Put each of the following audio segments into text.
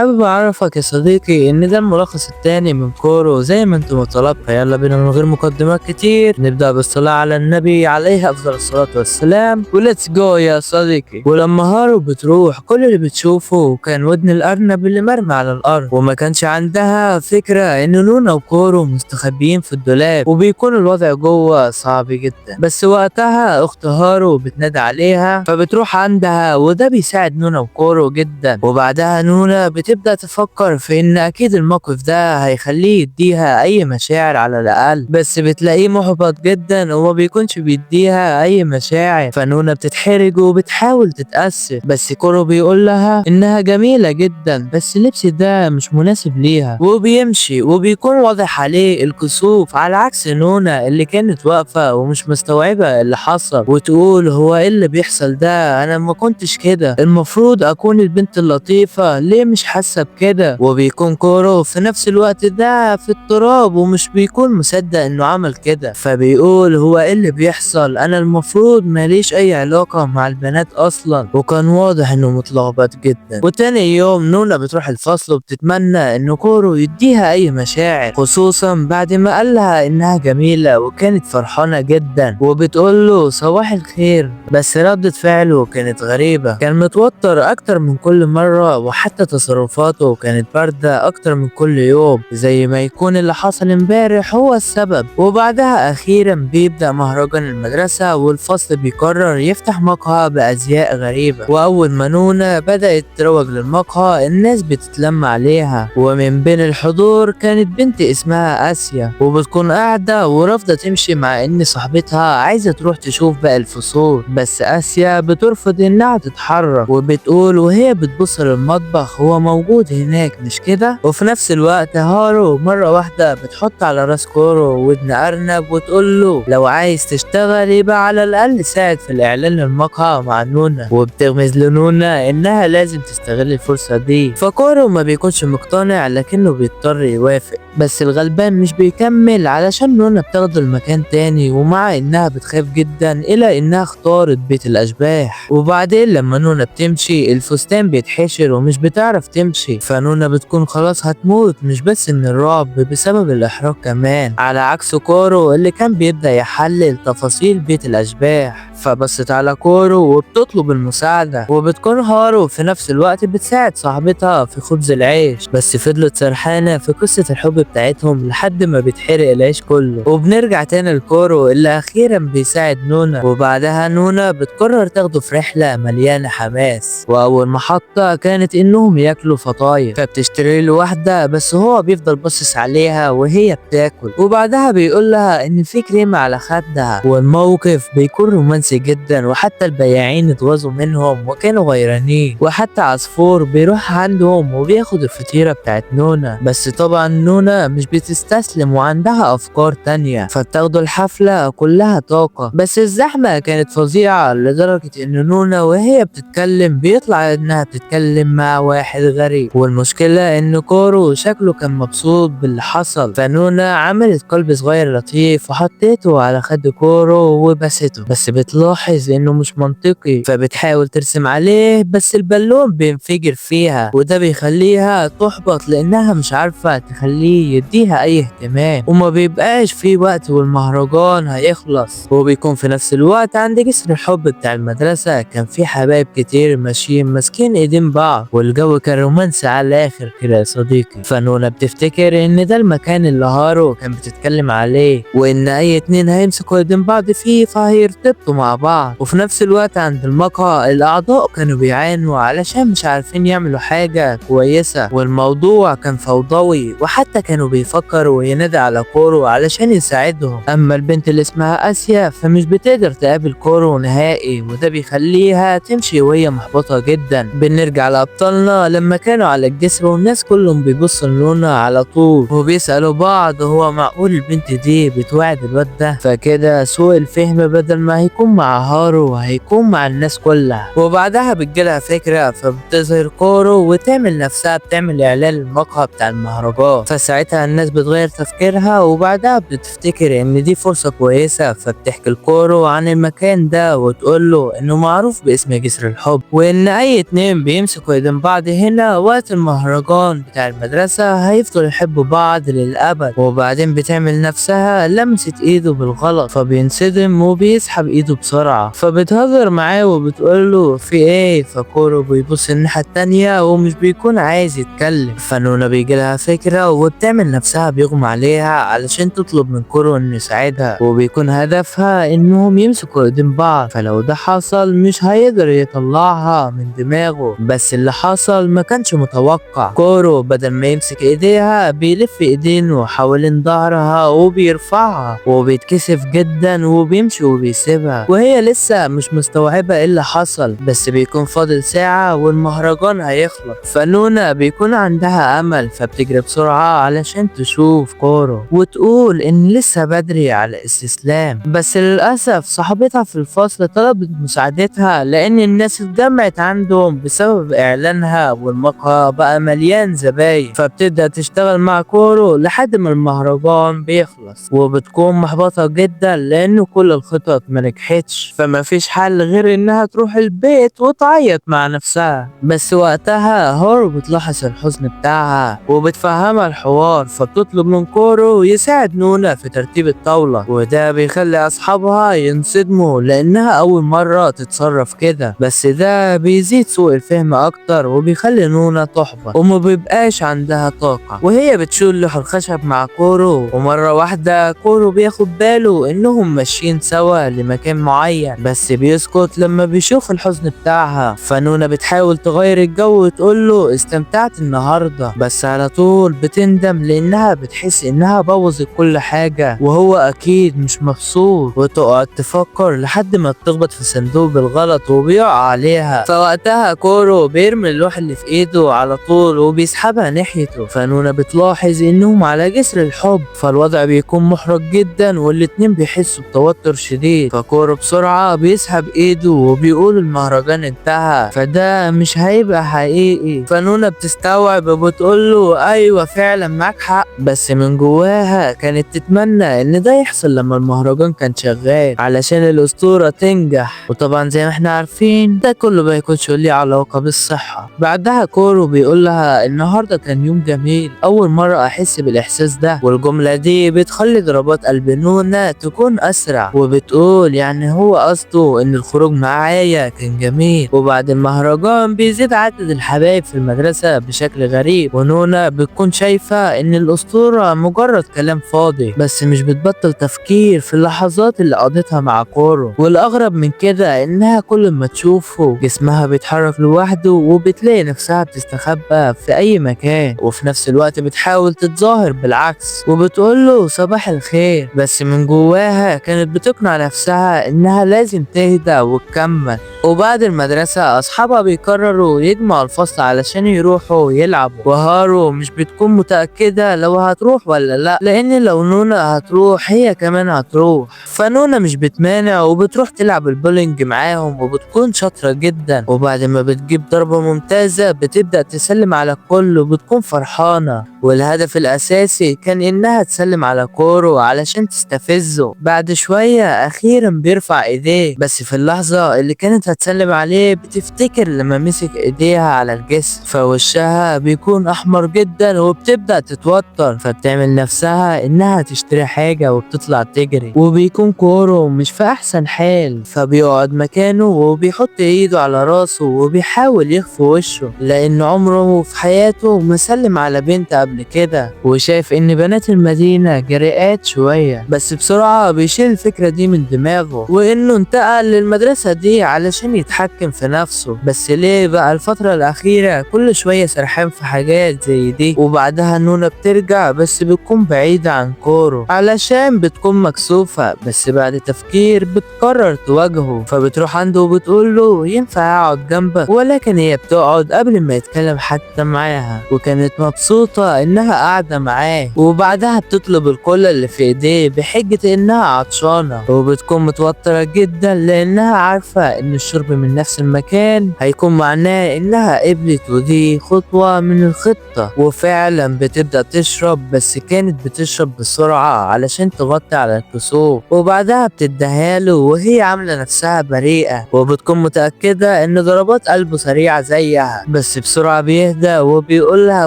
حابب اعرفك يا صديقي ان ده الملخص الثاني من كورو زي ما انتم طلبت. فيلا بينا من غير مقدمات كتير نبدأ بالصلاة على النبي عليه افضل الصلاة والسلام، و let's go يا صديقي. ولما هارو بتروح كل اللي بتشوفه كان ودن الارنب اللي مرمي على الارض، وما كانش عندها فكرة ان نونا وكورو مستخبيين في الدولاب، وبيكون الوضع جوه صعب جدا. بس وقتها اخت هارو بتنادي عليها فبتروح عندها، وده بيساعد نونا وكورو جدا. وبعدها نونا بتبدأ تفكر في ان اكيد الموقف ده هيخليه يديها اي مشاعر على الاقل، بس بتلاقيه محبط جدا وما بيكونش بيديها اي مشاعر. فنونا بتتحرج وبتحاول تتأسف، بس كورو بيقول لها انها جميلة جدا بس اللبس ده مش مناسب ليها، وبيمشي. وبيكون واضح عليه الكسوف، على عكس نونا اللي كانت واقفة ومش مستوعبة اللي حصل، وتقول هو ايه اللي بيحصل ده، انا ما كنتش كده، المفروض اكون البنت اللطيفة، ليه مش حاسة بكده؟ وبيكون كورو في نفس الوقت ده في اضطراب ومش بيكون مصدق انه عمل كده، فبيقول هو ايه اللي بيحصل، انا المفروض ماليش اي علاقة مع البنات اصلا. وكان واضح انه متلخبط جدا. وتاني يوم نونا بتروح الفصل وبتتمنى ان كورو يديها اي مشاعر، خصوصا بعد ما قالها انها جميلة وكانت فرحانة جدا، وبتقول له صباح الخير. بس ردة فعله كانت غريبة، كان متوتر اكتر من كل مرة، وحتى تصرفاته كانت باردة اكتر من كل يوم، زي ما يكون اللي حصل امبارح هو السبب. وبعدها اخيرا بيبدأ مهرجان المدرسة، والفصل بيقرر يفتح مقهى بازياء غريبة. واول ما نونا بدأت تروج للمقهى الناس بتتلم عليها، ومن بين الحضور كانت بنت اسمها اسيا، وبتكون قاعدة ورافضة تمشي مع ان صاحبتها عايزة تروح تشوف باقي الفصول، بس اسيا بترفض انها تتحرك، وبتقول وهي بتبص للمطبخ هو موجود هناك مش كده؟ وفي نفس الوقت هارو مرة واحدة بتحط على راس كورو ودن ارنب وتقول له لو عايز تشتغل يبقى على الاقل ساعد في الاعلان للمقهى مع نونا، وبتغمز لنونا انها لازم تستغل الفرصة دي. فكورو ما بيكونش مقتنع لكنه بيضطر يوافق، بس الغلبان مش بيكمل علشان نونا بتاخده المكان تاني، ومع انها بتخاف جدا الا انها اختارت بيت الاشباح. وبعدين لما نونا بتمشي الفستان بيتحشر ومش بتعرف تمشي، فنونا بتكون خلاص هتموت مش بس من الرعب بسبب الاحراج كمان، على عكس كورو اللي كان بيبدأ يحلل تفاصيل بيت الاشباح. فبصت على كورو وبتطلب المساعدة، وبتكون هارو في نفس الوقت بتساعد صاحبتها في خبز العيش، بس فضلت سرحانة في قصة الحب بتاعتهم لحد ما بيتحرق العيش كله. وبنرجع تاني لكورو اللي اخيرا بيساعد نونا، وبعدها نونا بتقرر تاخده في رحلة مليانة حماس، واول محطة كانت انهم ياكلوا فطاير، فبتشتري له واحدة بس هو بيفضل باصص عليها وهي بتاكل، وبعدها بيقول لها ان في كريمة على خدها، والموقف بيكون رومانسي جدا، وحتى البياعين اتغاظوا منهم وكانوا غيرانين، وحتى عصفور بيروح عندهم وبياخد الفطيرة بتاعت نونا، بس طبعا نونا مش بتستسلم وعندها افكار تانية، فبتاخدوا الحفلة كلها طاقة. بس الزحمة كانت فظيعة لدرجة ان نونا وهي بتتكلم بيطلع انها بتتكلم مع واحد غريب، والمشكلة ان كورو شكله كان مبسوط باللي حصل، فنونا عملت قلب صغير لطيف وحطيته على خد كورو وبسته، بس بتلاحظ انه مش منطقي فبتحاول ترسم عليه بس البالون بينفجر فيها، وده بيخليها تحبط لانها مش عارفة تخليه يديها اي اهتمام، وما بيبقاش في وقت والمهرجان هيخلص. وبيكون في نفس الوقت عند جسر الحب بتاع المدرسة كان في حبايب كتير ماشيين ماسكين ايدين بعض، والجو كان رومانسي على الاخر كده يا صديقي. فنونا بتفتكر ان ده المكان اللي هارو كان بتتكلم عليه، وان اي اتنين هيمسكوا ايدين بعض فيه فهيرتبطوا مع بعض. وفي نفس الوقت عند المقهى الاعضاء كانوا بيعانوا علشان مش عارفين يعملوا حاجة كويسة، والموضوع كان فوضوي، وحتى كانوا بيفكروا ينادي على كورو علشان يساعدهم. اما البنت اللي اسمها اسيا فمش بتقدر تقابل كورو نهائي، وده بيخليها تمشي وهي محبطة جدا. بنرجع لابطالنا لما كانوا على الجسر والناس كلهم بيبصوا لنونا على طول وبيسألوا بعض هو معقول البنت دي بتوعد الواد ده؟ فكده سوء الفهم بدل ما هيكون مع هارو هيكون مع الناس كلها. وبعدها بتجيلها فكرة فبتظهر كورو وتعمل نفسها بتعمل اعلان للمقهى بتاع المهرجان، فساعتها الناس بتغير تفكيرها، وبعدها بتفتكر ان دي فرصة كويسة، فبتحكي لكورو عن المكان ده وتقول له انه معروف باسم جسر الحب، وان اي اتنين بيمسكوا ايدين بعض هنا نونا وقت المهرجان بتاع المدرسة هيفضلوا يحبوا بعض للأبد. وبعدين بتعمل نفسها لمست ايده بالغلط، فبينصدم وبيسحب ايده بسرعة، فبتهزر معاه وبتقوله في ايه، فكورو بيبص الناحية التانية ومش بيكون عايز يتكلم. فنونا بيجيلها فكرة وبتعمل نفسها بيغمى عليها علشان تطلب من كورو انه يساعدها، وبيكون هدفها انهم يمسكوا ايدين بعض، فلو ده حصل مش هيقدر يطلعها من دماغه. بس اللي حصل ما كانش متوقع، كورو بدل ما يمسك ايديها بيلف ايدينه حوالين ظهرها وبيرفعها، وبيتكسف جدا وبيمشي وبيسيبها، وهي لسه مش مستوعبة ايه اللي حصل. بس بيكون فاضل ساعة والمهرجان هيخلص، فنونا بيكون عندها امل، فبتجري بسرعة علشان تشوف كورو وتقول ان لسه بدري على الاستسلام. بس للأسف صاحبتها في الفصل طلبت مساعدتها لان الناس اتجمعت عندهم بسبب اعلانها، والمقهى بقى مليان زباين، فبتبدأ تشتغل مع كورو لحد ما المهرجان بيخلص، وبتكون محبطة جدا لانه كل الخطط ما نجحتش، فما فيش حل غير انها تروح البيت وتعيط مع نفسها. بس وقتها هارو بتلاحظ الحزن بتاعها وبتفهمها الحوار، فبتطلب من كورو يساعد نونا في ترتيب الطاولة، وده بيخلي اصحابها ينصدموا لانها اول مرة تتصرف كده، بس ده بيزيد سوء الفهم اكتر وبيخلي نونا تحبط وما بيبقاش عندها طاقة. وهي بتشيل لوح الخشب مع كورو، ومرة واحدة كورو بياخد باله انهم ماشيين سوا لمكان معين، بس بيسكت لما بيشوف الحزن بتاعها. فنونا بتحاول تغير الجو وتقول له استمتعت النهاردة، بس على طول بتندم لانها بتحس انها بوظت كل حاجة وهو اكيد مش مبسوط، وتقعد تفكر لحد ما بتخبط في صندوق بالغلط وبيقع عليها. فوقتها كورو بيرمي اللوح اللي في ايده على طول وبيسحبها ناحيته، فنونا بتلاحظ انهم على جسر الحب، فالوضع بيكون محرج جدا والاتنين بيحسوا بتوتر شديد. فكورو بسرعة بيسحب ايده وبيقول المهرجان انتهى، فده مش هيبقى حقيقي. فنونا بتستوعب وبتقول له ايوه فعلا معاك حق، بس من جواها كانت تتمنى ان ده يحصل لما المهرجان كان شغال علشان الاسطورة تنجح. وطبعا زي ما احنا عارفين ده كله ما يكونش ليه علاقة بالصحة. بعدها كورو بيقول لها النهاردة كان يوم جميل، اول مرة احس بالاحساس ده، والجملة دي بتخلي ضربات قلب نونا تكون اسرع، وبتقول يعني هو قصده ان الخروج معايا كان جميل. وبعد المهرجان بيزيد عدد الحبايب في المدرسة بشكل غريب، ونونا بتكون شايفة ان الاسطورة مجرد كلام فاضي، بس مش بتبطل تفكير في اللحظات اللي قضيتها مع كورو. والاغرب من كده انها كل ما تشوفه جسمها بيتحرك لوحده وبتلاقي نفسها بتستخبى في اي مكان، وفي نفس الوقت بتحاول تتظاهر بالعكس وبتقوله صباح الخير، بس من جواها كانت بتقنع نفسها انها لازم تهدى وتكمل. وبعد المدرسة اصحابها بيقرروا يجمعوا الفصل علشان يروحوا يلعبوا، وهارو مش بتكون متأكدة لو هتروح ولا لا، لان لو نونا هتروح هي كمان هتروح. فنونا مش بتمانع وبتروح تلعب البولينج معاهم وبتكون شاطرة جدا، وبعد ما بتجيب ضربة ممتازة بتبدأ تسلم على الكل وبتكون فرحانة. والهدف الأساسي كان إنها تسلم على كورو علشان تستفزه. بعد شوية أخيرا بيرفع إيديه، بس في اللحظة اللي كانت هتسلم عليه بتفتكر لما مسك إيديها على الجسم، فوشها بيكون أحمر جدا وبتبدأ تتوتر، فبتعمل نفسها إنها تشتري حاجة وبتطلع تجري. وبيكون كورو مش في أحسن حال، فبيقعد مكانه وبيحط إيده على راسه وبيحاول يخفي وشه، لأن عمره في حياته ما سلم على بنت قبل كده، وشايف إن بنات المدينة جريئات شوية. بس بسرعة بيشيل الفكرة دي من دماغه، وإنه انتقل للمدرسة دي علشان يتحكم في نفسه. بس ليه بقى الفترة الأخيرة كل شوية سرحان في حاجات زي دي؟ وبعدها نونا بترجع، بس بتكون بعيدة عن كورو علشان بتكون مكسوفة، بس بعد تفكير بتقرر تواجهه، فبتروح عنده وبتقول له ينفع اقعد جنبك، ولكن هي بتقعد قبل ما يتكلم حتى معاها، وكانت مبسوطة انها قاعدة معاه. وبعدها بتطلب الكولا اللي في ايديه بحجة انها عطشانة، وبتكون متوترة جدا لانها عارفة ان الشرب من نفس المكان هيكون معناه انها قبلت، ودي خطوة من الخطة. وفعلا بتبدأ تشرب، بس كانت بتشرب بسرعة علشان تغطي على الكسوف. وبعدها بتديها له وهي عاملة نفسها بريئة، وبتكون متأكدة ان ضربات قلبه سريعة زيها، بس بس بسرعة بيهدى وبيقول لها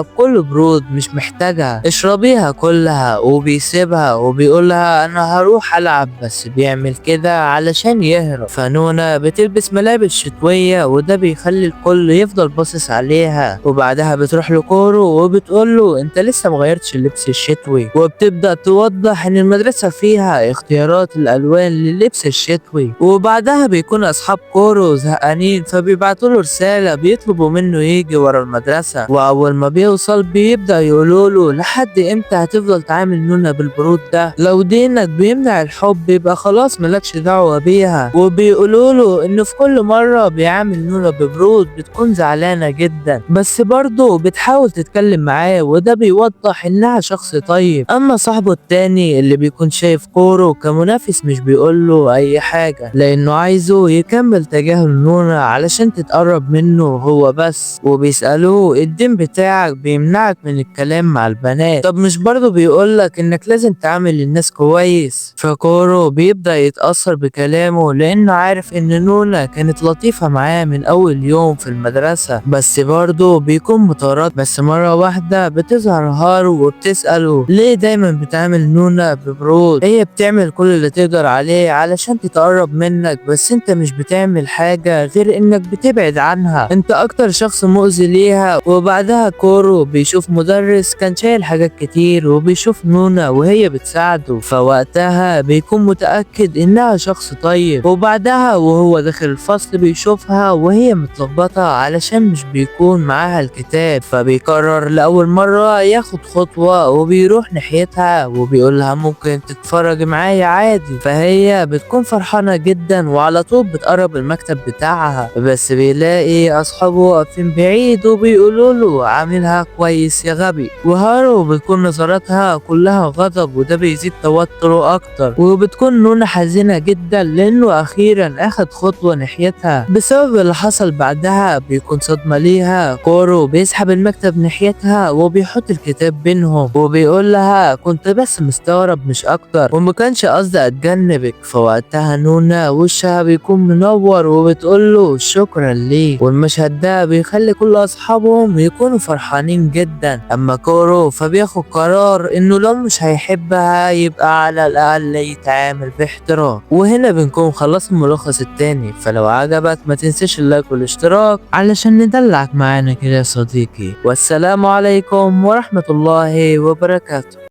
بكل برود مش محتاجها، اشربيها كلها، وبيسيبها وبيقول لها انا هروح العب، بس بيعمل كده علشان يهرب. فنونا بتلبس ملابس شتوية وده بيخلي الكل يفضل باصص عليها، وبعدها بتروح لكورو وبتقول له انت لسه مغيرتش اللبس الشتوي، وبتبدأ توضح ان المدرسة فيها اختيارات الالوان للبس الشتوي. وبعدها بيكون اصحاب كورو زهقانين فبيبعتوا له رسالة بيطلبوا منه يجي ورا المدرسة، واول ما بيوصل بيبدأ يقولوا له لحد امتى هتفضل تعامل نونا بالبرود ده؟ لو دينك بيمنع الحب يبقى خلاص مالكش دعوة بيها. وبيقولوا له انه في كل مرة بيعامل نونا ببرود بتكون زعلانة جدا، بس برضه بتحاول تتكلم معاه، وده بيوضح انها شخص طيب. اما صاحبه التاني اللي بيكون شايف كورو كمنافس مش بيقول له اي حاجة لانه عايزه يكمل تجاهل نونا علشان تتقرب منه هو بس. وبيسألوه الدين بتاعك بيمنعك من الكلام مع البنات، طب مش برضه بيقولك انك لازم تعامل الناس كويس؟ فكورو بيبدأ يتأثر بكلامه لانه عارف ان نونا كانت لطيفة معاه من اول يوم في المدرسة، بس برضه بيكون متردد. بس مرة واحدة بتظهر هارو وبتسأله ليه دايما بتعامل نونا ببرود؟ هي بتعمل كل اللي تقدر عليه علشان تتقرب منك، بس انت مش بتعمل حاجة غير انك بتبعد عنها، انت اكتر شخص مؤذي ليها. وبعدها كورو بيشوف مدرس كان شايل حاجات كتير وبيشوف نونا وهي بتساعده، فوقتها بيكون متأكد انها شخص طيب. وبعدها وهو داخل الفصل بيشوفها وهي متلخبطة علشان مش بيكون معاها الكتاب، فبيقرر لأول مرة ياخد خطوة وبيروح ناحيتها وبيقولها ممكن تتفرج معايا عادي، فهي بتكون فرحانة جدا وعلى طول بتقرب المكتب بتاعها، بس بيلاقي أصحابه واقفين بعيد وبيقولوا له عاملها كويس يا غبي. وهارو بتكون نظراتها كلها غضب وده بيزيد توتره أكتر، وبتكون نونا حزينة جدا لأنه أخيرا أخد خطوة ناحيتها. بسبب اللي حصل بعدها بيكون صدمة ليها. كورو بيسحب المكتب ناحيتها وبيحط الكتاب بينهم وبيقول لها كنت بس مستغرب مش أكتر وما كانش قصدي أتجنبك. فوقتها نونا وشها بيكون منور وبتقول له شكرا ليك، والمشهد ده بيخلي كل أصحابهم يكونوا فرحانين جدا. أما كورو فبياخد قرار إنه لو مش هيحبها يبقى على الأقل يتعامل باحترام. وهنا بنكون خلصنا الملخص التاني، فلو عجبك ما تنساش اللايك والاشتراك علشان ندلعك معانا كده يا صديقي. والسلام عليكم ورحمة الله وبركاته.